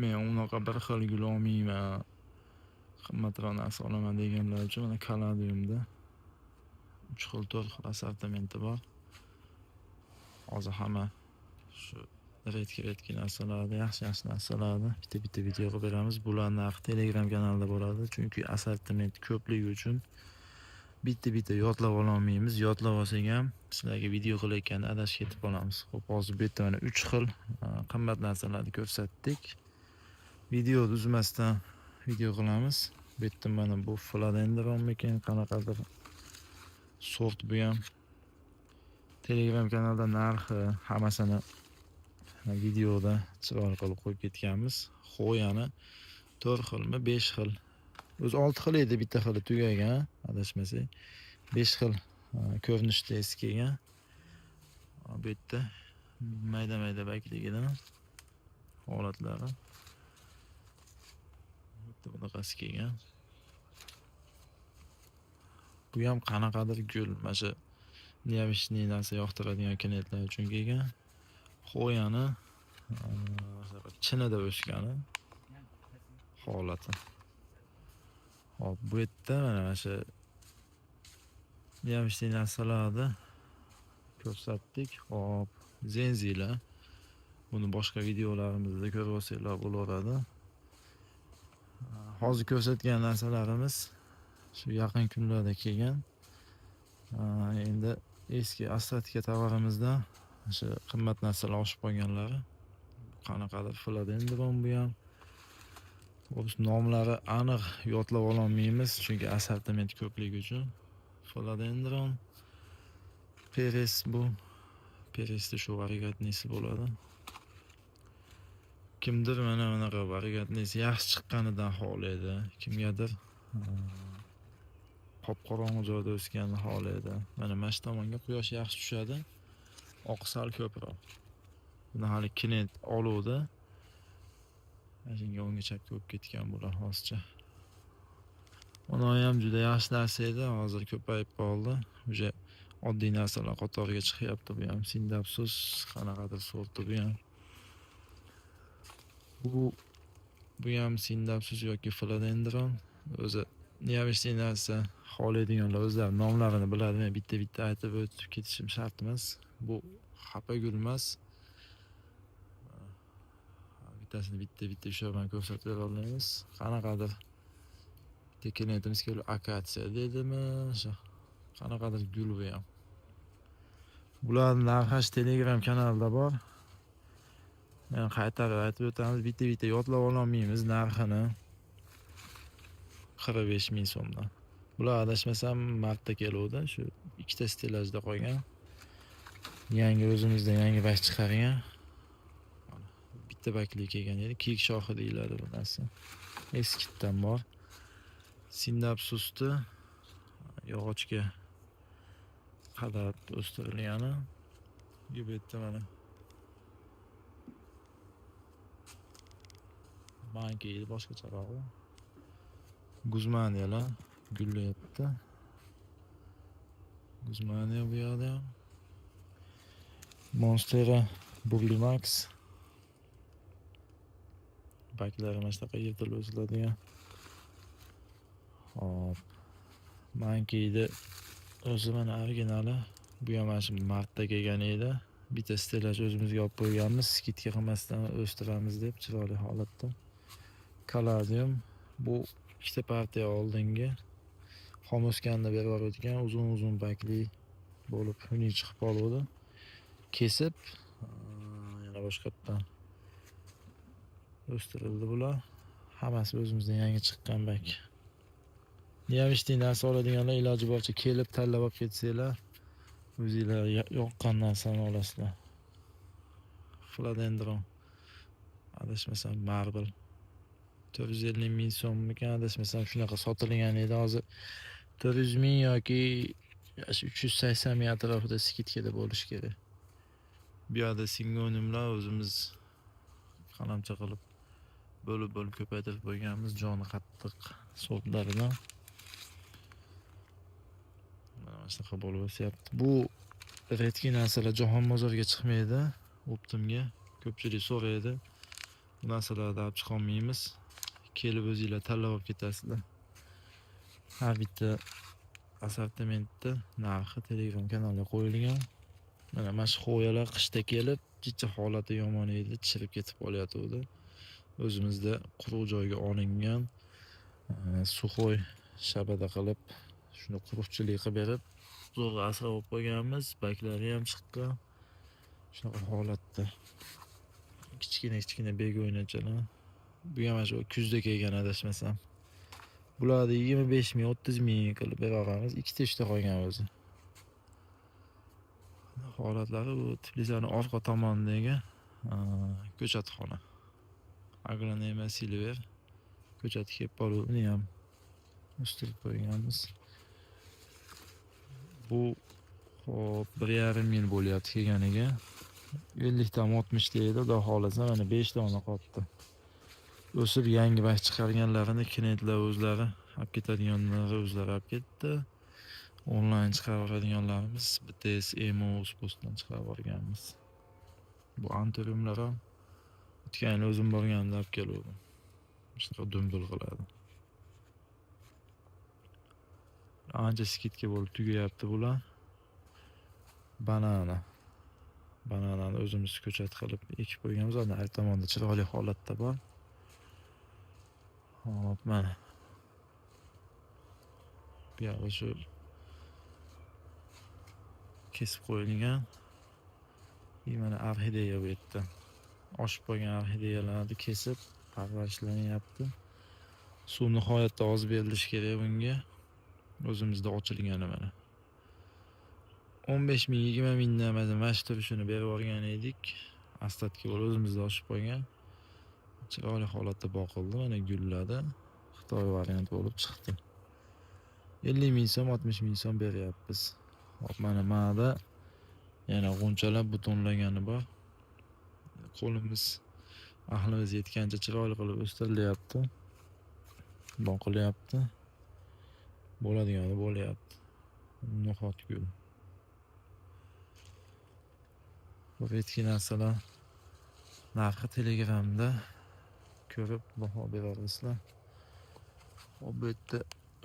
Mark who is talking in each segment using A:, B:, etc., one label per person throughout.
A: Men unaqa bir xil gul olmayman, qimmatroq narsa olaman deganlar uchun mana Caladiumda 3 xil, 4 xil assortimenti bor. Hozir hamma shu redki narsalarni, yaxshi-yaxshi narsalarni bitta-bitta video qilib beramiz. Bular narxi Telegram kanalida bo'ladi, chunki assortiment ko'pligi uchun bitta-bitta yodlab ololmaymiz. Yodlab olsak ham sizlarga video qilayotganda adashib ketib qolamiz. Xo'p, hozir bu yerda mana 3 xil qimmat narsalarni ko'rsatdik. Videoni uzmasdan video qilamiz. Bu yerda mana bu philodendronmikin, qanaqadir sort bu ham. Telegram kanalda narxi hammasini videoda chiroyli qilib qo'yib ketganmiz. Xo'yani 4 xilmi, 5 xil. O'zi 6 xil edi, bitta xili tugagan, adashmasak. 5 xil ko'rinishda eski kelgan. Bu yerda mayda-mayda bakligidan holatlari. Bu yerda bunaqasi kelgan. Bu ham qanaqadir gul, mana shu необычный narsa yoqtiradigan klientlar uchun kelgan. Xo'yani chinida o'sgani holati. Hop, bu yerda mana shu необычный narsalarni ko'rsatdik. Hop, zenzilar. Buni boshqa videolarimizda ko'rib olsanglar bo'laveradi. Hozir ko'rsatgan narsalarimiz shu yaqin kunlarda kelgan. Endi eski остатка tovarimizdan o'sha qimmat narsalar oshib qolganlari. Qanaqadir philodendron bu ham. O'z nomlari aniq yodlab ololmaymiz, chunki assortiment ko'pligi uchun. Philodendron, Peres bu. Peresda shu варигатный si bo'ladi. Kimdir mana bunaqa варигатный si yaxshi chiqqanidan xohlaydi, kimgadir qop-qorong'i joyda o'sganini xohlaydi. Mana shu tomonga quyosh yaxshi tushadi, oq sal ko'proq. Buni hali klient oluvdi. Mana shunga o'ngga chapga bo'lib ketgan bular hozircha. Uni ham juda yaxshi narsa edi, hozir ko'payib qoldi. Уже oddiy narsalar qatoriga chiqyapti bu ham. Sindapsus qanaqadir sorti bu ham. Bu ham sindapsus yoki philodendron. O'zi необычный narsa xohlaydiganlar o'zlari nomlarini biladi. Men bitta-bitta aytib o'tib ketishim shart emas. Bu xafa gul emas. Bittasini bitta-bitta ushlab ham ko'rsatib bera olmaymiz. Qanaqadir bitta klientimiz kelib akatsiya dedimi, o'sha qanaqadir gul bu ham. Bularning narxi Telegram kanalida bor. Men qaytarib aytib o'tamiz, bitta-bitta yodlab ololmaymiz narxini. 45 ming so'mdan. Bular adashmasam martda keluvdi. Shu ikkita stellajda qolgan. Yangi o'zimizda yangi bak chiqargan. Bitta bakli kelgan edi. Kiyik shoxi deyiladi bu narsa. Eskitdan bor. Sindapsusni yog'ochga qadab o'stirilgani. Bu yerda mana banki boshqacharog'i. Guzmaniyalar gullayapti. Guzmaniya bu yoqda ham. Monstera Burlimax. Baklari mana shunaqa yirtilib o'siladigan. Hop. Mankiyni o'zi mana originali. Bu ham mana shu martda kelgan edi. Bitta stellaj o'zimizga olib qo'yganmiz, skidka qilmasdan o'stiramiz deb chiroyli holatda. Caladium bu ikkita partiya oldingi xom o'sganini berib yuborgan, uzun-uzun bakli bo'lib uning chiqib qoluvdi. Kesib yana boshqatdan o'stirildi bular. Hammasi o'zimizdan yangi chiqqan bak. Необычный narsa oladiganlar iloji boricha kelib tanlab olib ketsanglar, o'zinglar yoqqan narsani olasizlar. Philodendron. Adashmasam marble. 450 ming so'mmikan, adashmasam shunaqa sotilgan edi. Hozir 400 ming yoki 380 ming atrofida skidkada bo'lishi kerak. Bu yoqda singoniumlar o'zimiz qalamcha qilib bo'lib-bo'lib ko'paytirib qo'yganmiz, joni qattiq sortlaridan. Mana shunaqa bo'lib o'syapti. Bu redki narsalar jahon bozoriga chiqmaydi, optimga. Ko'pchilik so'raydi. Bu narsalarni olib chiqolmaymiz. Kelib o'zinglar tanlab olib ketasizlar. Har bitta assortimentda narxi Telegram kanalga qo'yilgan. Mana shu xo'yalar qishda kelib, jicha holati yomon edi, chirib ketib qolyotgandi. O'zimizda quruq joyga olingan, suxoy shabada qilib, shuni quruqchilik qilib berib, zo'rg'a asrab olib qo'yganmiz. Baklari ham chiqqan. Shunaqa holatda. Kichkina-kichkina bego'ynachalar. Bu ham mana shu kuzda kelgan adashmasam. Bularni 25 ming, 30 ming qilib beraveramiz. Ikkita uchta qolgan o'zi. Holatlari bu Tbilisini orqa tomonidagi ko'chatxona. Agronema Silver ko'chati kelib qolib, uni ham o'stirib qo'yganmiz. Bu hop 1,5 yil bo'lyapti kelganiga. 50 dan 60 ta edi, xudo xohlasa mana 5 dona qolibdi. O'sib yangi bak chiqarganlarini klientlar o'zlari olib ketadiganlari o'zlari olib ketdi. Onlayn chiqarib yuboradiganlarimiz BTS, Emo, Uzpostdan chiqarib yuborganmiz. Bu antoriumlar ham o'tgan yili o'zim borganimda olib keluvdim. Shunaqa dumbil qiladi. Ancha skidka bo'lib tugayapti bular. Banana. Bananani o'zimiz ko'chat qilib ekib qo'yganmiz. Ana har tomonda chiroyli holatda bor. Hop, mana. Bu yog'i shu kesib qo'yilgan. Mana orxideya bu yerda. Oshib qolgan orxideyalarni kesib parvarishlanayapti. Suv nihoyatda oz berilishi kerak bunga. O'zimizda ochilgani mana. 15 ming, 20 mingdan mana shu turishini berib yuborgan edik. Ostatki bo'lib o'zimizda oshib qolgan. Chiroyli holatda boqildi, mana gulladi. Xitoy variant bo'lib chiqdi. 50 ming so'm, 60 ming so'm beryapmiz. Hop, mana da yana g'unchalar butonlagani bor. Qo'limiz, ahlimiz yetgancha chiroyli qilib o'stirilyapti. Boqilyapti. Bo'ladigani bo'lyapti. No'xat gul. Bu etki narsalar narxi Telegramda ko'rib baho berasizlar. Hop, bu yerda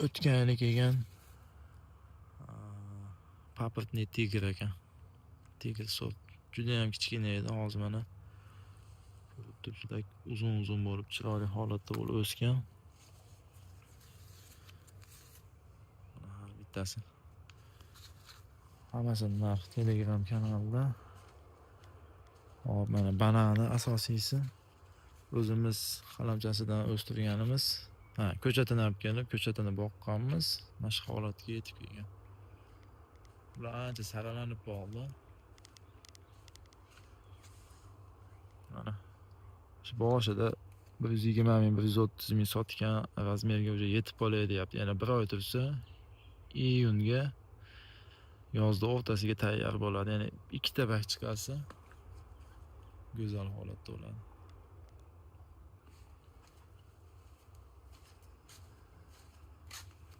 A: o'tgan yili kelgan paprotniy tigr ekan. Tigr sort. Juda ham kichkina edi, hozir mana ko'rib turibsizlar, uzun-uzun bo'lib chiroyli holatda bo'lib o'sgan. Mana har bittasi. Hammasini narxi Telegram kanalida. Hop, mana banani asosiysi o'zimiz qalamchasidan o'stirganimiz. Ha, ko'chatini olib kelib, ko'chatini boqqanmiz. Mana shu holatga yetib kelgan. Bular ancha saralanib qoldi. Mana shu boshida 120 ming, 130 ming sotgan razmerga уже yetib qolay deyapti. Yana bir oy tursa, iyunga, yozda o'rtasiga tayyor bo'ladi. Ya'ni ikkita bak chiqarsa go'zal holatda bo'ladi.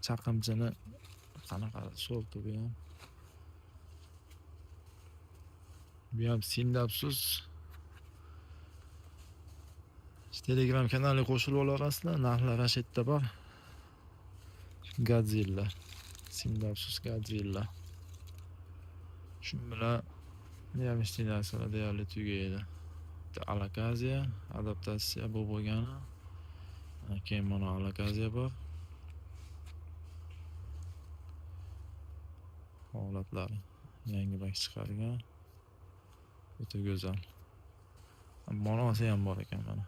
A: Chaqimchini qanaqa sorti bu ham? Bu ham sindapsiz. Telegram kanaliga qo'shilib olasizlar. Narxlar ana shu yerda bor. Godzilla. Sindapsiz Godzilla. Shu bilan yamishli narsalar deyarli tugaydi. Bitta alokaziya, adaptatsiya bu bo'lgani. Keyin mana alokaziya bor. Holatlari yangi bak chiqargan. O'ta go'zal. Monosi ham bor ekan mana.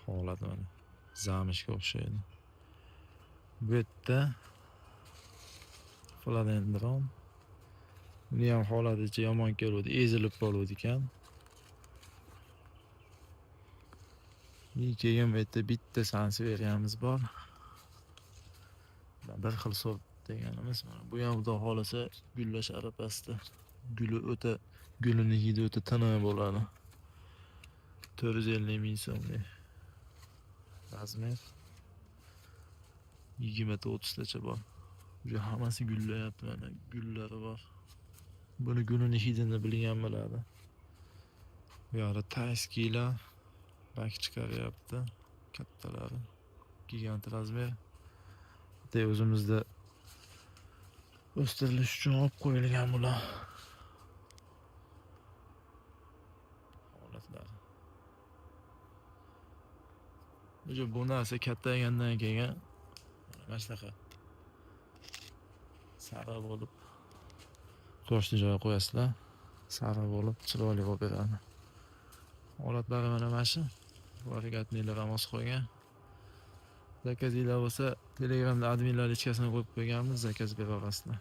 A: Holati mana zamishga o'xshaydi. Bu yerda philodendron. Buni ham holaticha yomon keluvdi, ezilib qoluvdi ekan. Keyin bu yerda bitta sanseveriyamiz bor. Bir xil sort deganimiz mana bu ham xudo xolasa gullash arafasida. Guli o'ta, gulini hidi o'ta tiniq bo'ladi. 450 ming so'mlik razmer. 20 ta 30 tacha bor. Уже hammasi gullayapti, mana gullari bor. Buni gulini hidini bilgan biladi. Bu yoqda tayskiylar bak chiqaryapti. Kattalari. Gigant razmer. De o'zimizda o'stirilish uchun olib qo'yilgan bular. Holatlari. O'sha bu narsa kattaygandan keyin mana shunaqa sariq bo'lib quyoshli joyga qo'yasizlar. Sariq bo'lib chiroyli bo'lib beradi. Holatlari mana shu. Varigatnilar ham osib qo'ygan. Zakazinglar bo'lsa, Telegramda adminlar lichkasini qo'yib qo'yganmiz, zakaz bera olasizlar.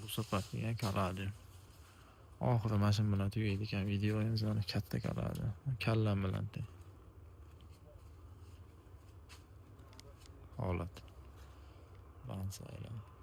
A: Bu safar degan kaladium. Oxiri mana shu bilan tugaydi ekan videomiz, mana katta kaladium. Kallam bilan teng. Holat. Bansaylar.